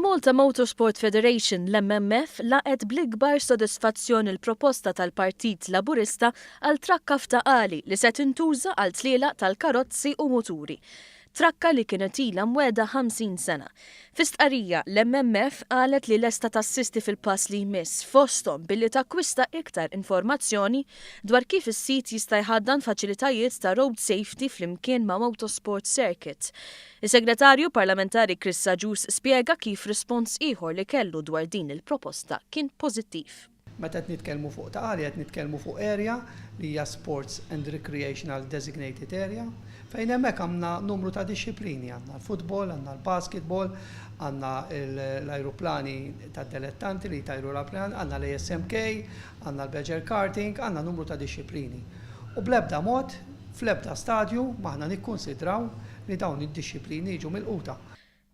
Il-Malta Motorsport Federation, l-MMF, laqgħet bl-ikbar sodisfazzjon il-proposta tal-Partit Laburista għal trakka f'Ta' Qali li se tintuża għal tlielaq tal-karozzi u muturi. Trakka li kienet ilha mwegħda 50 sena. Fi stqarrija, l-MMF qalet li lesta tassisti fil-pass li jmiss, fosthom billi takkwista iktar informazzjoni dwar kif is-sit jista' jħaddan faċilitajiet ta' road safety flimkien ma' motorsport circuit. Is-Segretarju Parlamentari Chris Agius spjega kif rispons ieħor li kellu dwar din il-proposta kien pożittiv. Meta qed nitkellmu fuq Ta' Qali qed nitkellmu fuq area li hija Sports and Recreational Designated Area fejn hemmhekk għandna numru ta' dixxiplini, għandna l-football, għandna l-basketball, għandna l-ajruplani tad-delettanti li jtajru l-ajruplan, għandna l-ASMK, għandna l-badger karting, għandna numru ta' dixxiplini. U bl-ebda mod, fl-ebda stadju m'aħna nikkunsidraw li dawn id-dixxiplini jiġu milquta.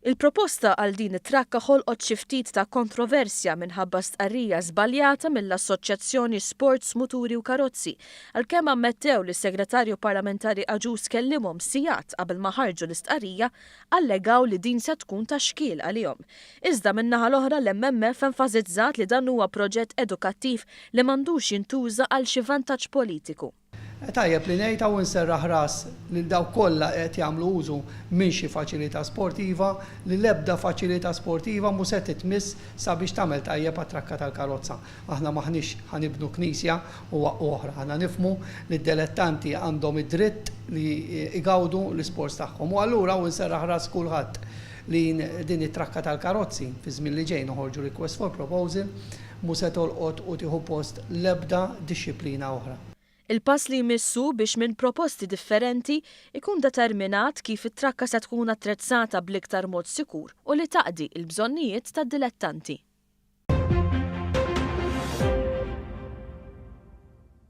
Il-proposta għal din it-trakka ħolqot xi ftit ta' kontroversja minħabba stqarrija żbaljata mill-Assoċjazzjoni Sports Muturi u Karozzi. Għalkemm ammettew li s-Segretarju Parlamentari Agius kellimhom sigħat qabel ma ħarġu l-istqarrija, allegaw li din se tkun ta' xkiel għalihom. Iżda min-naħa l-oħra l-MMF enfasizzat li dan huwa proġett edukattiv li m'għandux jintuża għal xi vantaġġ politiku. Tajjeb li ngħid hawn inserraħ ras lil dawk kollha qed jagħmlu użu minn xi faċilità sportiva li l-ebda faċilità sportiva mhu se titmiss sabiex tagħmel tajjeb għat-trakka tal-karozza. Aħna m'aħniex ħa nibnu knisja u waqqu oħra. Aħna nifhmu li d-delettanti għandhom id-dritt li jgawdu l-isports tagħhom u allura hawn inserraħ ras kulħadd li din it-trakka tal-karozzi fiż-żmien li ġej noħorġu request for proposal mhu se tolqot u tieħu post l-ebda dixxiplina oħra. Il-pass li jmiss hu biex minn proposti differenti jkun determinat kif it-trakka se tkun attrezzata bl-iktar mod sikur u li taqdi l-bżonnijiet tad-dilettanti.